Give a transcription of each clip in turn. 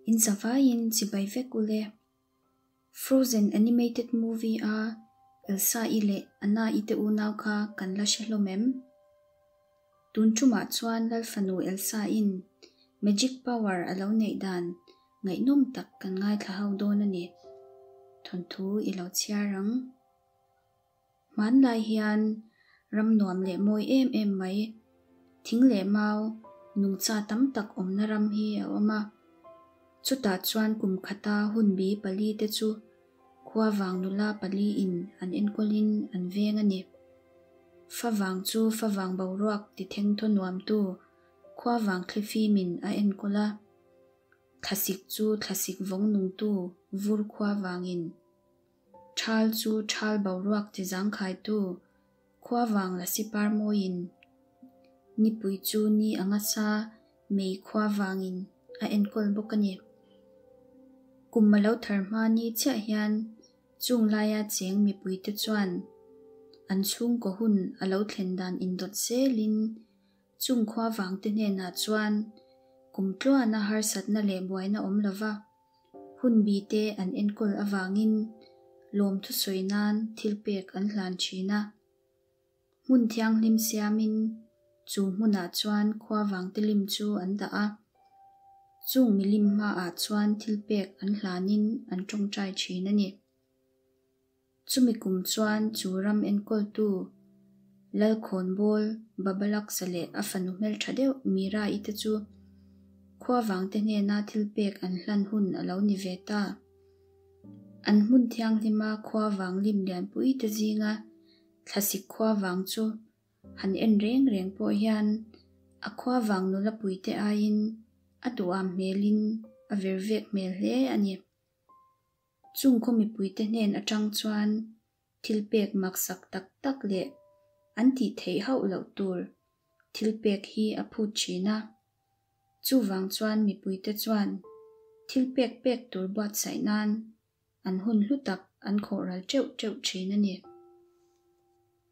In zavaiin chibai vek ule. Frozen animated movie a Elsa-i leh Anna-i te unau kha kan la hre hlawm em? Tun tumah chuan Lalfanu Elsa-in magic power a lo neih dan ngaihnawm tak kan ngaithla ho dawn a ni. Thawnthu i lo chhiar ang. Hmanlai hian ram nuam leh mawi em em mai, thing leh mau, nungcha tam tak awmna ram hi a awm a. Chutah chuan kum khata hunbi pali te chu khua vang nula pali in an enkawlin an veng a ni. Favang chu favang boruak ti thengthaw nuamtu khua vang thlifimin a enkawl a. Thlasik chu thlasik vawng nungtu vur khua vangin. Ṭhal chu ṭhal boruak ti zangkhaitu khuavang lasi parmawiin, nipui chu ni anga sa mei khuavangin a enkawl bawk a ni. Kum a lo thar hma ni chiah hian chung laia cheng mipuite chuan an chhungkaw hun a lo thlen dan indawt zelin chung khuavangte hnenah chuan kum tluana harsatna leh buaina awm lova, Hun bite an enkawl avangin lawmthu sawi nan thil pek an hlan thin a. Hmun thianghlim siamin chu hmunah chuan khuavang te lim chu an dah a. Chung milim hmaah chuan thil pek an hlanin an tawngtai thin a ni. Chumi kum chuan chu ram enkawltu Lalkhawnbawl Babalaksa leh a fanu hmeltha deuh Mira-i te chu khuavangte hnena thil pek an hlan hun a lo ni ve ta. An hmun thianghlima khuavang lim lianpui te zinga thlasik khuavang chu han en reng reng pawh hian a khuavang nula puite aiin a duham hmelin a vervek hmel hle a ni. Chung khaw mipuite hnen atang chuan thil pek maksak tak tak leh an tih theih hauh loh tur thil pek hi a phut thin a. Chuvang chuan mipuite chuan thil pek pek tur buatsaih nan an hun hlu tak an khawhral teuh teuh thin a ni.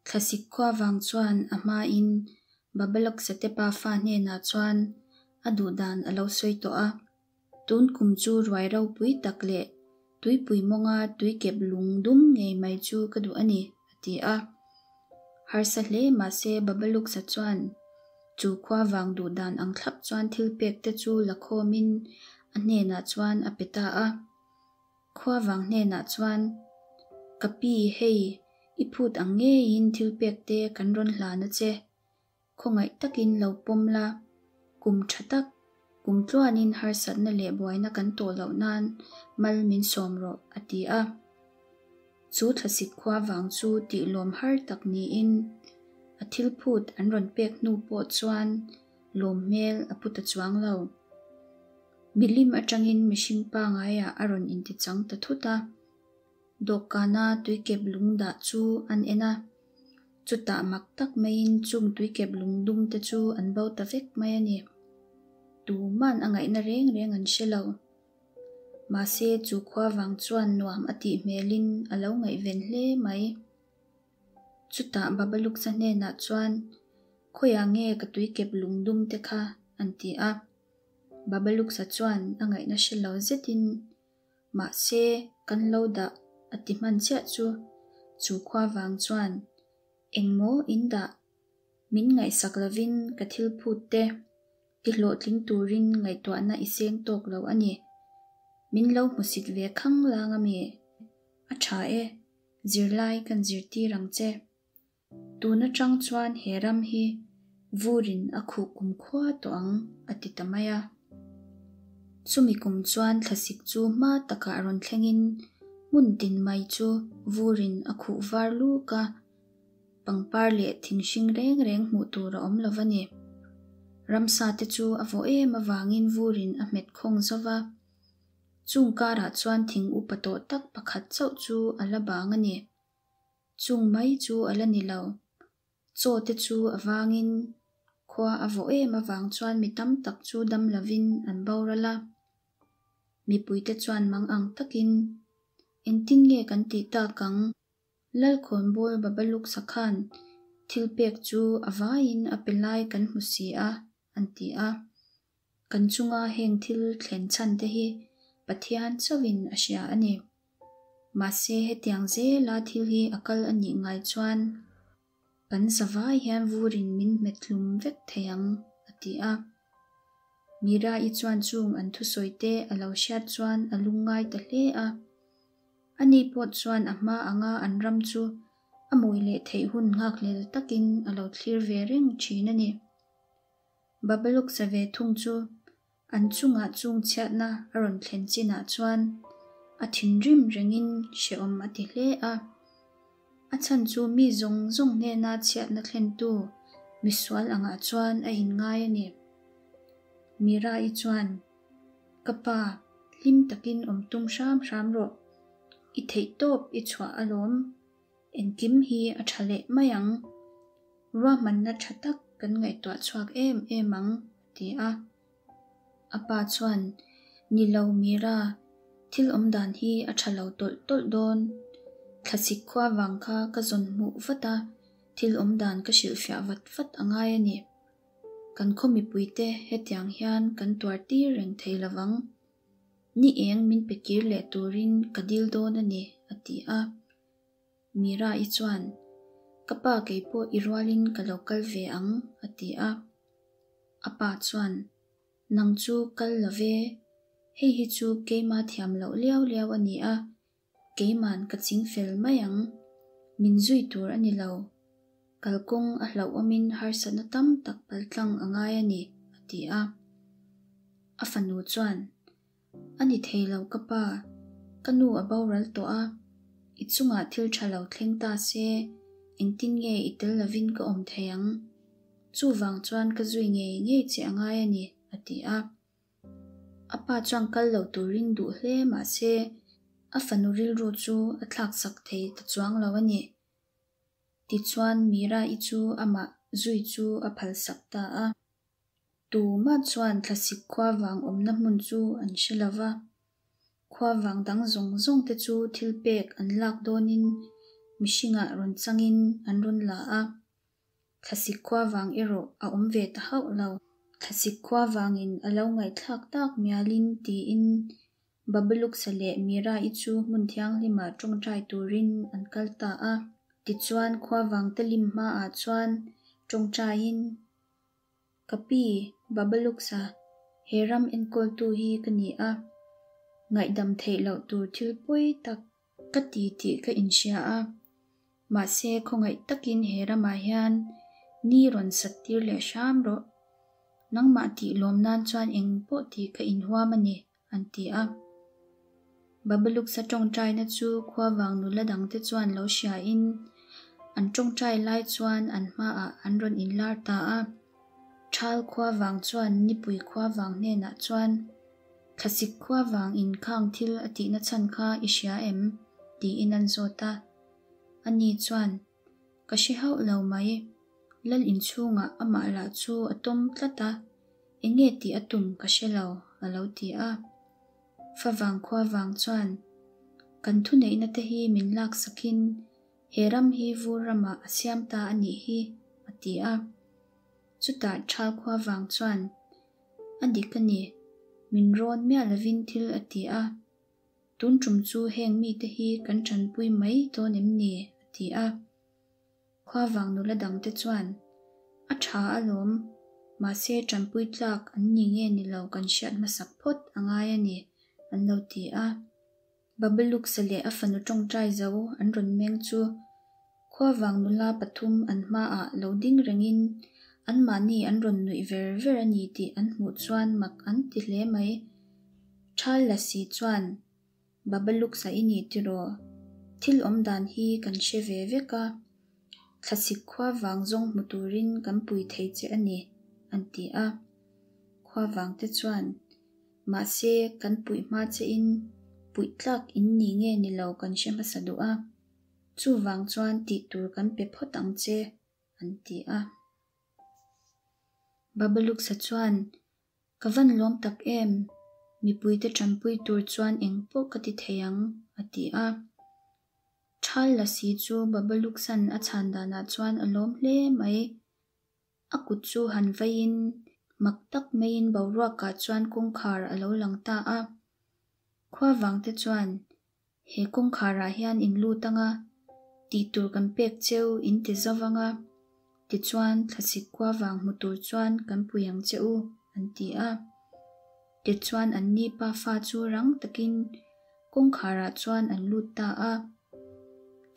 Thlasik khua vang chuan a hmain Babalaksa te pafa hnenah chuan a duhdan a lo sawi tawh a. Tun kum chu ruai ropui tak leh tuipui mawnga tuikep lung dum ngei mai chu ka duh a ni, a ti a. Harsa hle mahse Babaluksa chuan chu khua vang duh dan ang thlap chuan thil pek te chu la khawmin a hnenah chuan a pe ta a. Khua vang hnenah chuan, Ka pi, hei, i phut ang ngeiin thil pek te kan rawn hlan a che. Khawngaih takin lo pawm la, kum tha tak, kum tluanin harsatna leh buaina kan tawh loh nan mal min sawm rawh, a ti a. Chu thlasik khua vang chu tih lawm har tak niin a thil phut an rawn pek hnu pawh chuan lawm hmel a pu ta chuang lo. Milim atangin mihring pangaiah a rawn intichang ta thut a. Dawhkana tuikep lung dah chu an en a, chutah mak tak maiin chung tuikep lung dum te chu an bo ta vek mai a ni. Tuman a ngaihna reng reng an hre lo. Mahse chu khua vang chuan nuam a tih hmelin a lo ngaihven hle mai. Chutah Babaluksa hnenah chuan, Khawiah nge ka tuikep lung dum te kha? an ti a. Babaluksa chuan a ngaihna hre lo zetin, Mahse, kan lo dah a ti hman chiah chu, chu khua vang chuan engmaw in dah min ngaihsak lovin ka thil phut te ti hlawhtling turin ngaihtuahna i seng tawk lo a ni. Min lo hmusit ve khang lang a mi? A tha e, zirlai kan zirtir ang che. Tun atang chuan he ram hi vurin a khuh kum khua tawh ang, a ti ta mai a. Chumi kum chuan thlasik chu hma takah rawn thlengin hmun tin mai chu vurin a khuh var luk a, pangpar leh thing hring reng reng hmuh tur a awm lo va ni. Ramsa te chu a vawh em avangin vurin a hmet khawng zo va, chung karah chuan thing upa tawh tak pakhat chauh chu a la bang a ni. Chung mai chu a la ni lo. Chaw te chu a vangin khua a vawh em avang chuan mi tam tak chu dam lovin an boral a. Mipuite chuan mang ang takin, Engtin nge kan tih tak ang? Lalkhawnbawl Babaluksa khan thil pek chu a vaiin a pe lai kan hmu si a, an ti a. Kan chunga heng thil thlen chhan te hi Pathian chauhin a hria a ni. Mahse hetiang zela thil hi a kal a nih ngai chuan kan zavai hian vurin min hmet hlum vek thei ang, a ti a. Mira-i chuan chung an thusawi te a lo hriat chuan a lungngai ta hle a. Ani pawh chuan a hma anga an ram chu a mawi leh theih hun nghakhlel takin a lo thlir ve reng thin a ni. Babaluk sa ve thung chu an chungah chung chhiatna a rawn thlen chinah chuan a thinrim rengin hrehawm a ti hle a. A chhan chu mi zawng zawng hnena chhiatna thlentu misual angah chuan a inngai a ni. Mira-i chuan, Ka pa, hlim takin awm tum hram hram rawh. I theih tawp i chhuah alawm. Engkim hi a tha leh mai ang. Ruahmanna tha tak kan ngaihtuah chhuak em em ang, a ti a. A pa chuan, Ni lo Mira, thil awm dan hi a tha lo tawlh tawlh dawn. Thlasik khua vang kha ka zawn hmuh vat a, thil awm dan ka hrilhfiah vat vat a ngai a ni. Kan khaw mipuite hetiang hian kan tuar tir reng thei lo vang. Ni eng min pe kir leh turin ka dil dawn a ni, a ti a. Mira-i chuan, Ka pa kei pawh i rualin ka lo kal ve ang, a ti a. A pa chuan, Nang chu kal lo ve, hei hi chu keima thiam loh liau liau a ni a, keiman ka ching fel mai ang. Min zui tur a ni lo. Kalkawng a hlauhawmin harsatna tam tak paltlang a ngai a ni, a ti a. A fanu chuan, A ni thei lo ka pa, ka nu a boral tawh a, i chungah thil tha lo thleng ta se, engtin nge i tel lovin ka awm thei ang? Chuvang chuan ka zui ngei ngei che a ngai a ni, a ti a. A pa chuan kal lo turin duh hle mah se, a fanu rilru chu a thlaksak thei ta chuang lo a ni. Tichuan Mira-i chu amah zui chu a phalsak ta a. Tumah chuan thlasik khua vang awmna hmun chu an hre lo va, khua vang dang zawng zawng te chu thil pek an lak dawnin mihringah rawn changin an rawn la a. Thlasik khua vang erawh a awm ve ta hauh lo. Thlasik khua vangin a lo ngaihthlak tak mialin tiin Babaluksa leh Mira-i chu hmun thianghlimah tawngtai turin an kal ta a. Tichuan khua vangte lim hmaah chuan tawngtaiin Ka pi, Babaluksa, he ram enkawltu hi ka ni a, ngaihdam theih loh tur thil pawi tak ka ti tih ka inhria a, mahse khawngaih takin he ramah hian ni rawn sat tir leh hram rawh. Nangmah tih lawm nan chuan eng pawh tih ka inhuam a ni, an ti a. Babaluksa tawngtaina chu khuavang nula dangte chuan lo hriain an tawngtai lai chuan an hmaah an rawn inlar ta a. Thal khuavang chuan nipui khuavang hnenah chuan, Thlasik khuavang in khang thil a tihna chhan kha i hria em? tiin an zawt a. Ani chuan, Ka hre hauh lo mai. Lal inchhungah amah lah chu a tawm tlat a, enge tih a tum ka hre lo, a lo ti a. Favang khua vang chuan, Kan thuneihna te hi min laksakin he ram hi vur ramah a siam ta a nih hi, a ti a. Chutah Thal khua vang chuan, A dik a ni, min rawn miah lovin thil a ti a. Tun tum chu heng mite hi kan tanpui mai dawn em ni? a ti a. Khuavang nula dangte chuan, A tha alawm, mahse tanpui tlak an ni nge ni lo kan hriat hmasak phawt a ngai a ni, an lo ti a. Babaluksa leh a fanu tawngtai zo an rawn meng chu khuavang nula pathum an hmaah lo ding rengin anmahni an rawn nuih ver ver a ni tih an hmuh chuan mak an ti hle mai. Thal Lasi chuan, Babaluksa i nih tiraw? Thil awm dan hi kan hre ve vek a, thlasik khua vang zawng hmu turin kan pui thei che a ni, an ti a. Khua vangte chuan, Mahse, kan puih hma chein puih tlak in ni nge ni lo kan hre hmasa duh a, chuvang chuan tih tur kan pe phawt ang che, an ti a. Babaluksa chuan, Ka van lawm tak em? Mipuite tanpui tur chuan eng pawh ka ti thei ang, a ti a. Thal Lasi chu Babaluksan a chhan danah chuan a lawm hle mai. A kut chu han vaiin Mak tak maiin boruakah chuan kawngkhar a lo lang ta a. Khuavangte chuan, He kawngkharah hian in lut anga, tih tur kan pek cheu in ti zo vang a, tichuan thlasik khuavang hmu tur chuan kan pui ang che u, an ti a. Tichuan anni pafa chu rang takin kawngkharah chuan an lut ta a.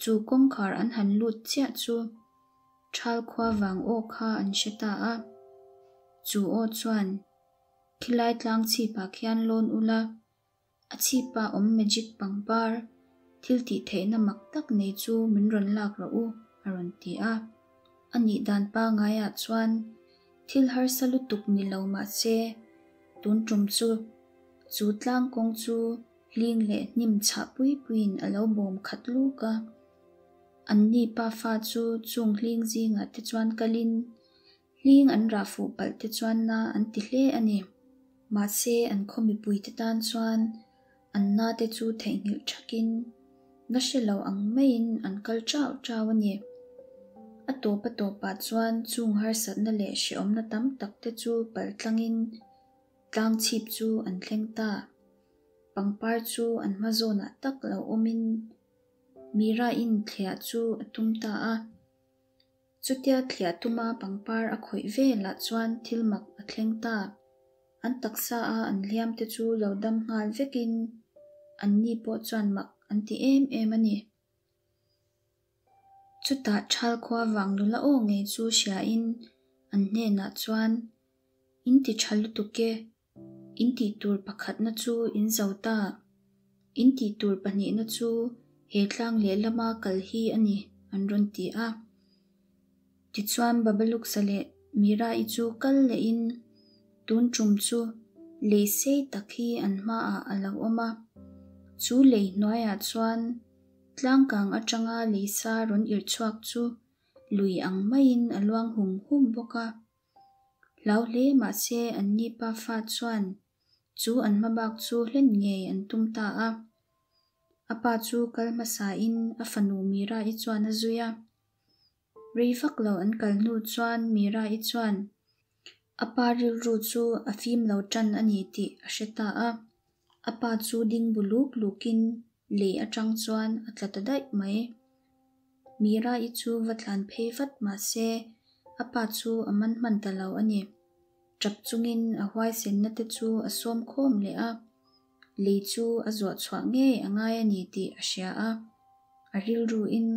Chu kawngkhar an han lut chiah chu Thal khuavang aw kha an hre ta a. Chu aw chuan, Khilai tlang chhipah khian lawn ula, a chhipa awm magic pangpar thil tih theihna mak tak nei chu min rawn lak rawh u, a rawn ti a. A nih dan pangaiah chuan thil harsa lutuk ni lo mah se, tun tum chu chu tlang kawng chu hling leh hnim chhah pui puiin a lo bawm khat luk a. Anni pafa chu chung hling zingah te chuan kalin Hling an rah fuh palh te chuan na an ti hle a ni. Mahse an khaw mipuite tan chuan an na te chu theihnghilh thakin na hre lo ang maiin an kal chau chau a ni. A tawp a tawpah chuan chung harsatna leh hrehawmna tam tak te chu palh tlangin tlang chhip chu an thleng ta. Pangpar chu an hma zawnah tak lo awmin Mira-in thliah chu a tum ta a. Chutia thliah tuma pangpar a khawih velah chuan thil mak a thleng ta. An taksa a an hliam te chu lo dam nghal vekin anni pawh chuan mak an ti em em a ni. Chutah Thal khua vang nula aw ngei chu hriain an hnenah chuan, In ti tha lutuk e, In tih tur pakhatna chu in zo ta. In tih tur pahnihna chu he tlang lehlama kal hi a ni, an rawn ti a. Tichuan Babaluksa leh Mira-i chu kal lehin tun tum chu lei sei tak hi an hmaah a lo awm a. Chu lei hnuaiah chuan tlangkang atanga leisa rawn irh chhuak chu lui ang maiin a luang hum hum bawk a. Hlau hle mahse anni pafa chuan chu an hmabak chu hlen ngei an tum ta a. A pa chu kal hmasain a fanu Mira-i chuan a zui a. Rei vak lo an kal hnu chuan Mira-i chuan a pa rilru chu a fim lo tan a ni tih a hre ta a. A pa chu ding bu luk lukin lei atang chuan a tla ta daih mai. Mira-i chu va tlan phei vat mahse a pa chu a man hman ta lo a ni. Tap chungin a huaisenna te chu a sawm khawm leh a, lei chu a zuah chhuah ngei a ngai a ni tih a hria a. A rilruin,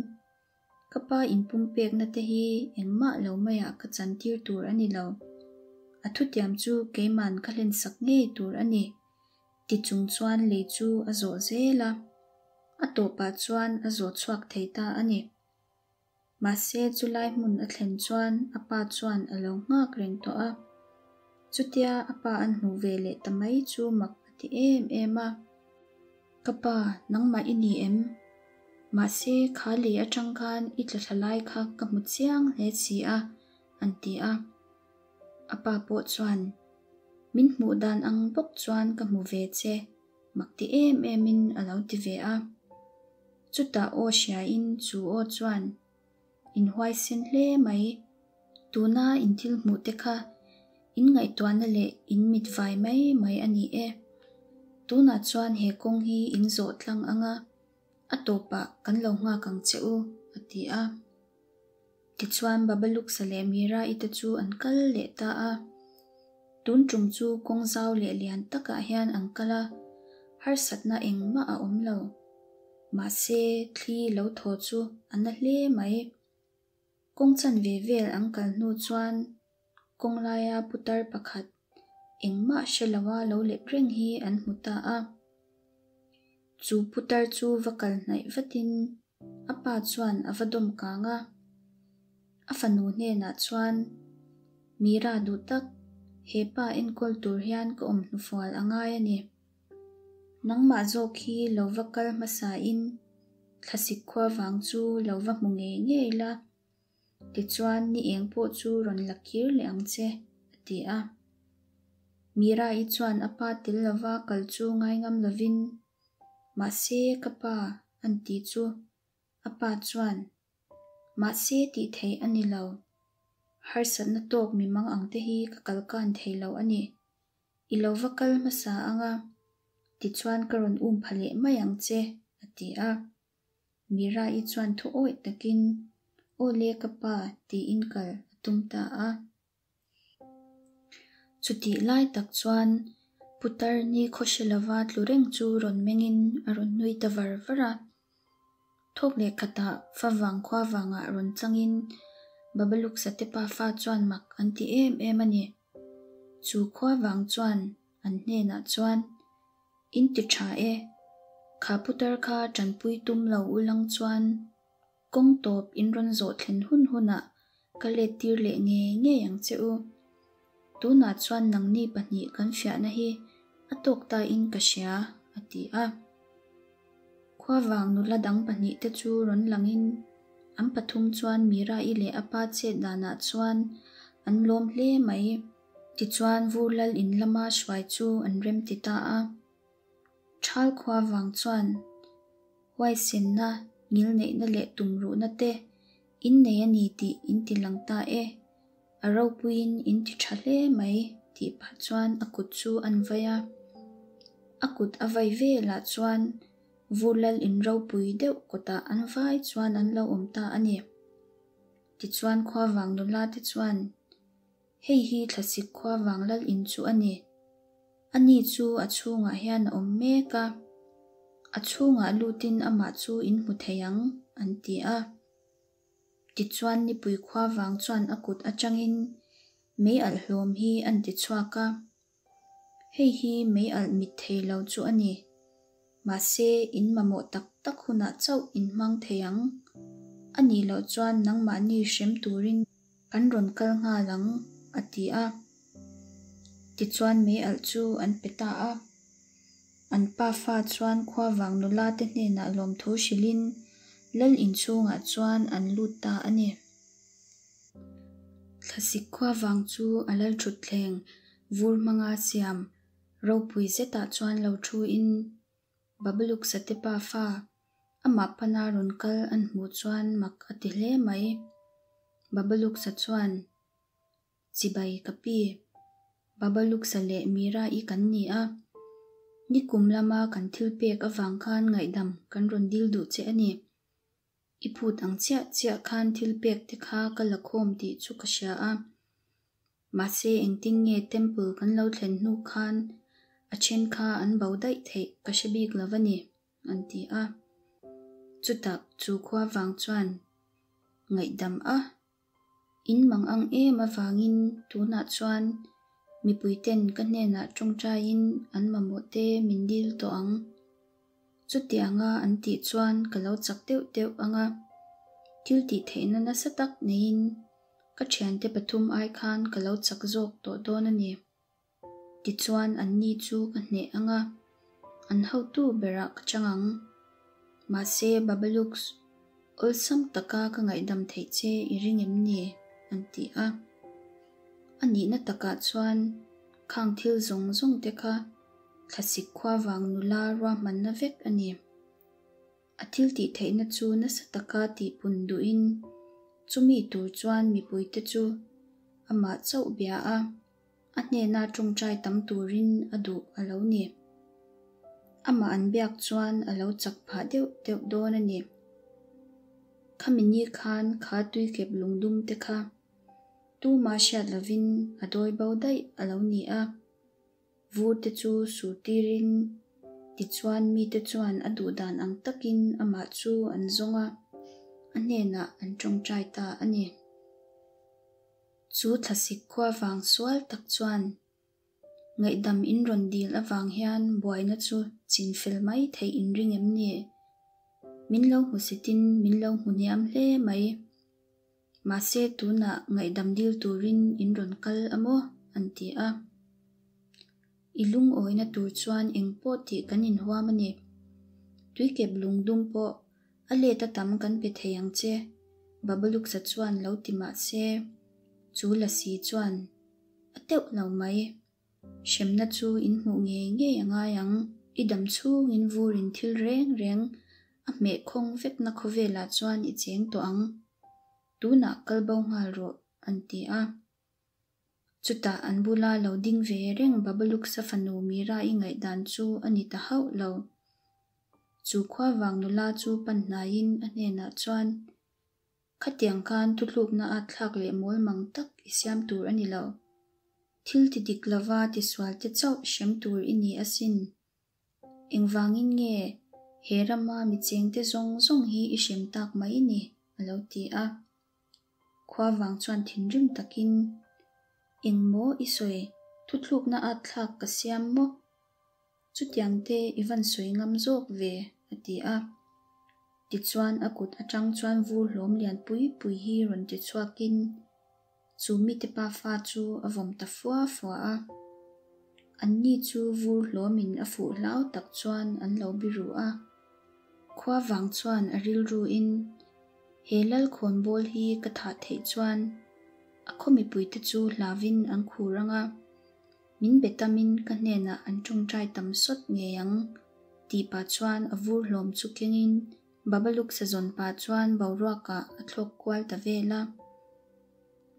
Ka pa inpumpekna te hi engmah lo maiah ka chantir tur a ni lo. A thutiam chu keiman ka hlensak ngei tur a ni. Ti chung chuan lei chu a zawh zel a, a tawpah chuan a zawh chhuak thei ta a ni. Mahse chulai hmun a thlen chuan a pa chuan a lo nghak reng tawh a. Chutia a pa an hmuh ve leh ta mai chu mak a ti em em a. Ka pa, nangmah i ni em? Mahse kha lei atang khan i tla thla lai kha ka hmu chiang hle si a, an ti a. A pa pawh chuan, Min hmuh dan ang bawk chuan ka hmu ve che, mak ti em emin a lo ti ve a. Chutah aw hriain chu aw chuan, In huaisen hle mai, tuna in thil hmuh te kha in ngaihtuahna leh in mit vai mai mai a ni e. Tunah chuan he kawng hi in zawh tlang ang a, a tawpah kan lo nghak ang che u, a ti a. Tichuan Babaluksa leh Mira-i te chu an kal leh ta a. Tun tum chu kawng zau leh lian takah hian an kal a, harsatna engmah a awm lo. Mahse, thli lo thaw chu a na hle mai. Kawng chanve vel an kal hnu chuan kawng laia putar pakhat engmah hre loa lo let reng hi an hmu ta a. Chu putar chu va kal hnaih vatin a pa chuan a va dawm kang a. A fanu hnenah chuan, Mira duh tak, he pa enkawl tur hian ka awm hnufual a ngai a ni. Nangmah zawk hi lo va kal hmasain thlasik khua vang chu lo va hmu ngei ngei la, tichuan ni eng pawh chu rawn la kir leh ang che, a ti a. Mira-i chuan a pa tel lova kal chu ngaingam lovin, Mahse ka pa, an ti chu. A pa chuan, Mahse tih theih a ni lo. Harsatna tawk mi mang ang te hi ka kalkan thei lo a ni. I lo va kal hmasa ang a, tichuan ka rawn um pha leh mai ang che, a ti a. Mira-i chuan thu awih takin, Aw le ka pa, tiin kal a tum ta a. Chutih lai tak chuan Putar ni khawhre lova tlu reng chu rawn mengin a rawn nui ta var var a. Thawk leh khatah favang khua vangah rawn changin Babaluksa te pafa chuan mak an ti em em a ni. Chu khua vang chuan an hnenah chuan, In ti tha e, kha putar kha tanpui tum lo ulang chuan kawng tawp in rawn zawh thlen hun hunah ka let tir leh ngei ngei ang che u. Tunah chuan nangni pahnih kan fiahna hi a tawk tain ka hria, a ti a. Khuavang nula dang pahnihte chu rawn langin an pathum chuan Mira-i leh a pa chet danah chuan an lawm hle mai. Tichuan Vur Lal in lama hruai chu an remti ta a. Thal khuavang chuan huaisenna, ngilneihna leh tumruhna te in nei a ni tih in ti lang ta e. A ropuiin in ti tha hle mai tih pah chuan a kut chu an vai a. A kut a vai velah chuan Vur Lal in ropui deuh kawtah an vai chuan an lo awm ta a ni. Tichuan khuavang nula te chuan hei hi thlasik khuavang lal in chu a ni. Ani chu a chhungah hian a awm mek a, a chhungah lutin amah chu in hmu thei ang, an ti a. Tichuan nipui khua vang chuan a kut atangin mei alh hlawm hi an ti chhuak a. Hei hi mei alh mit thei lo chu a ni. Mahse, in mamawh tak tak hunah chauh in hmang thei ang. A nih loh chuan nangmahni hrem turin kan rawn kal nghal ang, a ti a. Tichuan mei alh chu an pe ta a. An pafa chuan khuavang nula te hnenah lawmthu hrilhin lal inchhungah chuan an lut ta a ni. Thlasik khuavang chu a lal thutthleng vur hmanga siam ropui zetah chuan lo thuin Babaluksa te pafa amah pana rawn kal an hmuh chuan mak a ti hle mai. Babaluksa chuan Chibai ka pi. Babaluksa leh Mira-i kan ni a. Nikum lama kan thil pek avang khan ngaihdam kan rawn dil duh che a ni. I phut ang chiah chiah khan thil pek te kha ka la khawm tih chu ka hria a. Mahse engtin nge temple kan lo thlen hnu khan a then kha an bo daih theih ka hre bik lo a ni, an ti a. Chutak chu khua vang chuan ngaihdam a. In mang ang em avangin tunah chuan mipuiten ka hnenah tawngtaiin an mamawh te min dil tawh ang. Chutianga an tih chuan ka lo chak deuh deuh ang a, thil tih theihna nasa tak neiin ka thiante pathum ai khan ka lo chak zawk tawh dawn a ni. Tichuan anni chu ka hneh ang a, an hotu berah ka chang ang. Mahse Babalux, awlsam taka ka ngaihdam theih che i ring em ni? an ti a. A nihna takah chuan khang thil zawng zawng te kha thlasik khuavang nula ruahmanna vek a ni. A thil tih theihna chu nasa taka tihpun duhin chumi tur chuan mipuite chu amah chauh bia a, a hnena tawngtai tam turin a duh a lo ni. Amah an biak chuan a lo chak phah deuh deuh dawn a ni. Khami ni khan kha tuikep lungdum te kha tuma hriat lovin a dawi bo daih a lo ni a. Vur te chu sur tirin tichuan mite chuan a duh dan ang takin amah chu an zawng a, a hnenah an tawngtai ta a ni. Chu thlasik khua vang sual tak chuan ngaihdam in rawn dil avang hian buaina chu chinfel mai theih in ring em ni? Min lo hmusitin min lo hmu hniam hle mai. Mahse tunah ngaihdam dil turin in rawn kal a maw? an ti a. I lungawina tur chuan eng pawh tih kan inhuam a ni. Tuikep lungdum pawh a let a tam kan pe thei ang che, Babaluksa chuan lo ti mah se, chu lasi chuan a teuh lo mai. Hremna chu in hmuh ngei ngei a ngai ang. I dam chhungin vurin thil reng reng a hmeh khawng vekna khawvelah chuan i cheng tawh ang. Tunah kal bo nghal rawh, an ti a. Chutah an bula lo ding ve reng Babaluksa fanu Mira-i ngaihdan chu a ni ta hauh lo. Chu khuavang nula chu pan hnaiin a hnenah chuan, Khatiang khan thutlukna at thlak leh mawl mang tak i siam tur a ni lo. Thil ti dik lova tisual te chauh hrem tur i ni asin. Engvangin nge he rama mi chengte zawng zawng hi i hrem tak mai ni? a lo ti a. Khuavang chuan thinrim takin, Engmaw i sawi, thuthlukna at thlak ka siam maw? Chutiang te i van sawi ngam zawk ve, a ti a. Tichuan a kut atang chuan vur hlawm lian pui pui hi rawn ti chhuakin chu mite pa fa chu a vawm ta fua fua a. Anni chu vur hlawmin a fuh hlau tak chuan an lo biru a. Khua vang chuan a rilruin, He Lalkhawnbawl hi ka thah theih chuan a khaw mipuite chu hlauvin an khur ang a, min be tamin ka hnenah an tawngtai tam sawt ngei ang, tih pah chuan a vur hlawm chu kengin Babaluk sazawn pah chuan boruakah a thlawk kual ta vel a.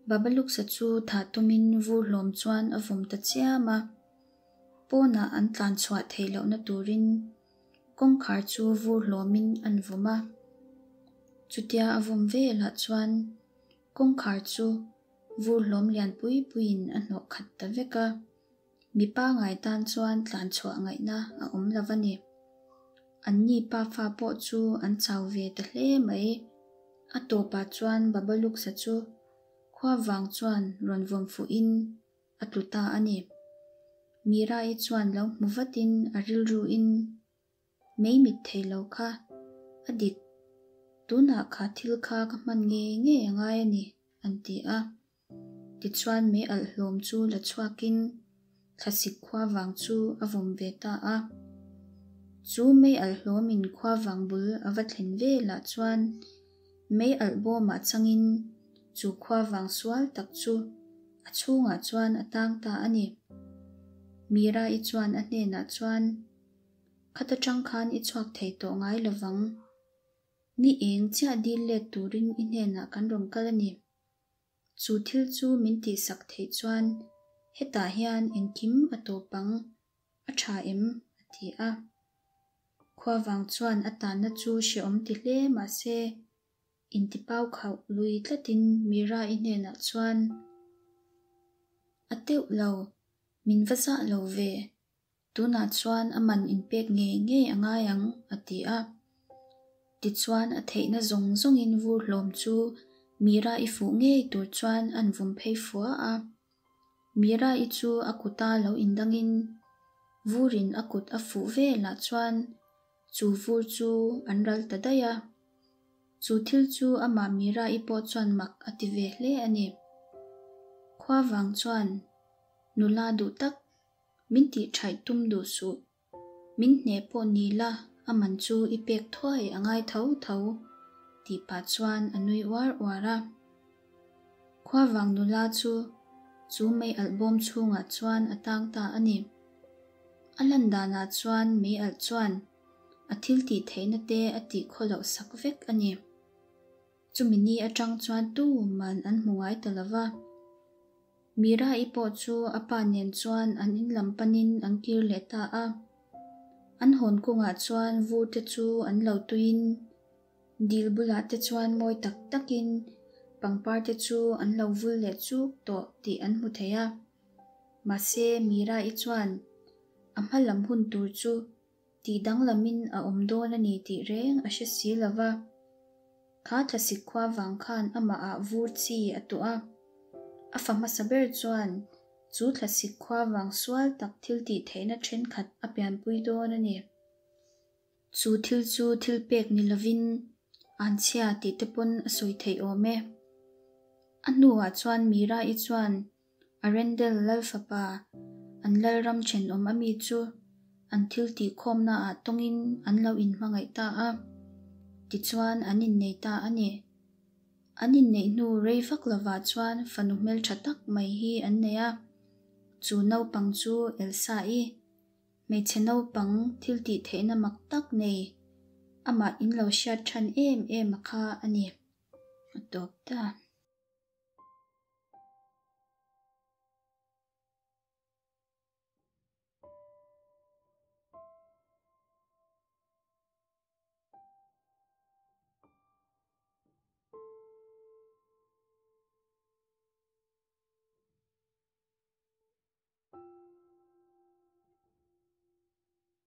Babaluksa chu thah tumin vur hlawm chuan a vawm ta chiam a, pawnah an tlan chhuah theih lohna turin kawngkhar chu vur hlawmin an vawm a. Chutia a vawm velah chuan kawngkhar chu vur hlawm lian pui puiin a hnawh khat ta vek a. Mi pangai tan chuan tlan chhuah ngaihna a awm lo a ni. Anni pafa pawh chu an chau ve ta hle mai. A tawpah chuan Babaluksa chu khua vang chuan rawn vawm fuhin a tlu ta a ni. Mira-i chuan lo hmu vatin a rilruin Mei mit thei lo kha a dik, tunah kha thil kha ka hman ngei ngei a ngai a ni, an ti a. Tichuan mei alh hlawm chu la chhuakin thlasik khua vang chu a vawm ve ta a. Chu mei alh hlawmin khua vang bul a va thlen velah chuan mei alh bawmah changin chu khua vang sual tak chu a chhungah chuan a tang ta a ni. Mira-i chuan a hnenah chuan, Khata tang khan i chhuak thei tawh ngai lovang. Ni eng chiah dil let turin i hnenah kan rawn kal a ni. Chu thil chu min tihsak theih chuan hetah hian engkim a tawp ang, a tha em? a ti a. Khuavang chuan a tanna chu hrehawm ti hle mahse intipau khauh lui tlatin Mira-i hnenah chuan, A teuh lo, min va zah lo ve. Tunah chuan a man inpek ngei ngei a ngai ang, a ti a. Tichuan a theihna zawng zawngin vur hlawm chu Mira-i fuh ngei tur chuan an vawm phei fua a. Mira-i chu a kuta lo indangin vurin a kut a fuh velah chuan chu vur chu an ral ta daih a. Chu thil chu amah Mira-i pawh chuan mak a ti ve hle a ni. Khua vang chuan nula duh tak Min tih thaih tum duh suh. Min hneh pawh ni la, a man chu i pek thuai a ngai tho tho, tih pah chuan a nui uar uar a. Khuavang nula chu chu mei alh bawm chhungah chuan a tang ta a ni. A lan danah chuan mei alh chuan a thil tih theihna te a tih khaw loh sak vek a ni. Chumi ni atang chuan tuman an hmu ngai ta lo va. Mira-i pawh chu a pa nen chuan an in lam panin an kir leh ta a. An hawn kawngah chuan vur te chu an lo tuiin dil bulah te chuan mawi tak takin pangpar te chu an lo vul leh chuk tawh tih an hmu thei a. Mahse Mira-i chuan a hma lam hun tur chu tih danglamin a awm dawn a ni tih reng a hre si lo va. Kha thlasik khua vang khan amahah vur chi a tuah a. A fa hmasa ber chuan chu thlasik khua vang sual tak thil tih theihna thenkhat a pianpui dawn a ni. Chu thil chu thil pek ni lovin anchhia tih te pawn a sawi theih awm e. A hnuah chuan Mira-i chuan Arendelle lal fapa, an lalram thenawm ami chu an thil tih khawmnaah tawngin an lo inhmangaih ta a, tichuan an innei ta a ni. An inneih hnu rei vak lovah chuan fanu hmeltha tak mai hi an nei a, chu naupang chu Elsa-i, hmeichhe naupang thil tih theihna mak tak nei, amah in lo hriat than em em a kha a ni. A tawp ta.